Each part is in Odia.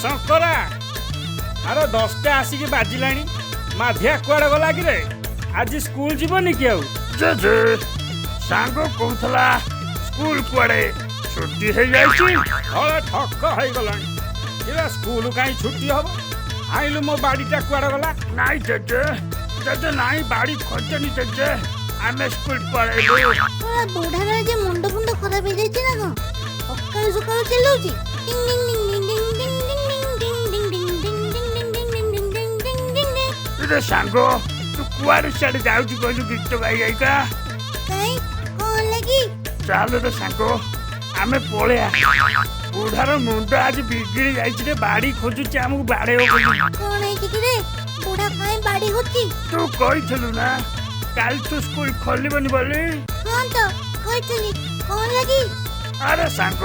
ଶଙ୍କରା, ଆରେ 10ଟା ଆସିକି ବାଜିଲାଣି, ମାଧିଆ କୁଆଡ଼େ ଗଲା କିରେ? ଆଜି ସ୍କୁଲ ଯିବନି କି ଆଉ? ଜେଜେ, ସାଙ୍ଗ କହୁଥିଲା ସ୍କୁଲ କୁଆଡ଼େ ଛୁଟି ହେଇଯାଇଛି। ହଳେ ଠକ ହେଇଗଲାଣି। ଇରେ, ସ୍କୁଲ କାହିଁ ଛୁଟି ହବ? ଆଇଲୁ, ମୋ ବାଡ଼ିଟା କୁଆଡ଼େ ଗଲା? ନାଇଁ ଜେଜେ, ଜେଜେ ନାଇଁ, ବାଡ଼ି ଖୋଜନି ଜେଜେ, ଆମେ ସ୍କୁଲ ପଳେଇଲୁ। ଶଳା ବୁଢାର ଆଜି ମୁଣ୍ଡ ଫୁଣ୍ଡ ଖରାପ ହେଇଯାଇଛି ନା କଣ? ସକାଳୁ ସକାଳୁ ଚିଲଉଛି ଟିଂ ଟିଂ ଟିଂ ଟିଂ ଟିଂ ଟିଂ ଟିଂ ଟିଂ ଟିଂ ଟିଂ ଟିଂ ଟିଂ ଟିଂ ଟିଂ ଟିଂ ଟିଂ ଟିଂ ଟିଂ। ଇରେ ସାଙ୍ଗ, ତୁ କୁଆଡ଼େ ସିଆଡ଼େ ଯାଉଛୁ କହିଲୁ ଗୀତ ଗାଇ ଗାଇକା? କାଇଁ, କଣ ହେଲା କି? ଚାଲ ରେ ସାଙ୍ଗ, ଆମେ ପଳେଇବା। ବୁଢାର ମୁଣ୍ଡ ଆଜି ବିଗିଡ଼ି ଯାଇଛି ରେ, ବାଡ଼ି ଖୋଜୁଛି ଆମକୁ ବାଡ଼େଇବ ବୋଲି। କଣ ହେଇଛି କି ରେ? ବୁଢା କାଇଁ ବାଡି ଖୋଜୁଛି? ତୁ କହିଥିଲୁ ନା କାଲିଠୁ ସ୍କୁଲ ଖୋଲିବନି ବୋଲି? ହଁ ତ କହିଥିଲି, କଣ ହେଲା କି? ଆରେ ସାଙ୍ଗ,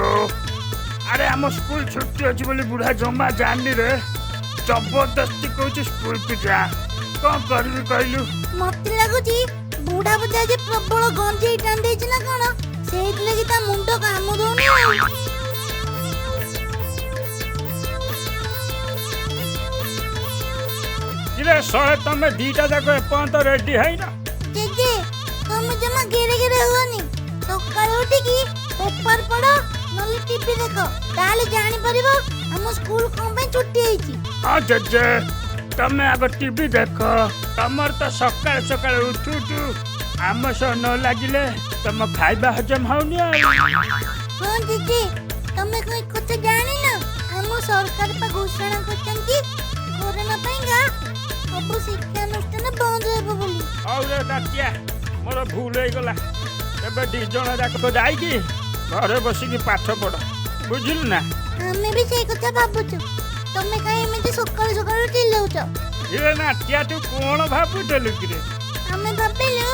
ଆରେ ଆମ ସ୍କୁଲ ଛୁଟି ଅଛି ବୋଲି ବୁଢା ଜମା ଜାଣିନି ରେ, ଜବରଦସ୍ତି କହୁଛି ସ୍କୁଲକୁ ଯା। କଣ କରିବି କହିଲୁ? ମତେ ଲାଗୁଛି ବୁଢା ବୋଧେ ଆଜି ପ୍ରବଳ ଗଞ୍ଜେଇ ଟାଣି ଦେଇଛି ନା କଣ, ସେଇଥିଲାଗି ତା ମୁଣ୍ଡ କାମ ଦଉନି ଆଉ। ଇରେ ଶଳେ, ତମେ ଦିଟା ଯାକ ଏପର୍ଯ୍ୟନ୍ତ ରେଡି ହେଇନ? ଜେଜେ, ତମେ ଜମା ଗେରେ ଗେରେ ହୁଅନି। ସକାଳୁ ଉଠିକି ପେପର ପଢ, ନହେଲେ ଟିଭି ଦେଖ, ତାହେଲେ ଜାଣିପାରିବ ଆମ ସ୍କୁଲ କଣ ପାଇଁ ଛୁଟି ହେଇଛି। ହଁ ଜେଜେ, ତମେ ଆଗ ଟିଭି ଦେଖ। ତମର ତ ସକାଳୁ ସକାଳୁ ଉଠୁ ଉଠୁ ଆମ ସହ ନ ଲାଗିଲେ ତମ ଖାଇବା ହଜମ ହଉନି ଆଉ। ହଁ ଜେଜେ, ତମେ କଣ ଏ କଥା ଜାଣିନ? ଆମ ସରକାର ପା ଘୋଷଣା କରିଛନ୍ତି କରୋନା ପାଇଁକା ସବୁ ଶିକ୍ଷାନୁଷ୍ଠାନ ବନ୍ଦ ହେବ ବୋଲି। ହଉ ରେ ତାତିଆ, ମୋର ଭୁଲ ହେଇଗଲା। ଏବେ ଦି ଜଣ ଯାକ ଯାଇକି ଘରେ ବସିକି ପାଠ ପଢ, ବୁଝିଲୁ ନା? ଆମେ ବି ସେଇ କଥା ଭାବୁଛୁ। ତମେ କାହିଁ ଏମିତି ସକାଳୁ ସକାଳୁ ଚିଲଉଛ? ଇରେ ନାଟିଆ, ତୁ କଣ ଭାବୁଥିଲୁ କିରେ? ଆମେ ଭାବିଲୁ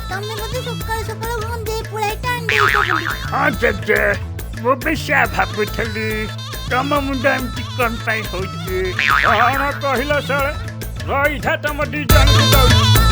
ତମେ ବୋଧେ ସକାଳୁ ସକାଳୁ ଗଞ୍ଜେଇ ପୁଳାଇ ଟାଣି ଦେଇଛ ବୋଲି। ହଁ ଜେଜେ, ମୁଁ ବି ସେୟା ଭାବୁଥିଲି, ତମ ମୁଣ୍ଡ ଏମିତି କଣ ପାଇଁ ହଉଛି। କଣ କହିଲ ଶଳେ? ରହିଥା, ତମ ଦି ଜଣକୁ ଦଉଛି।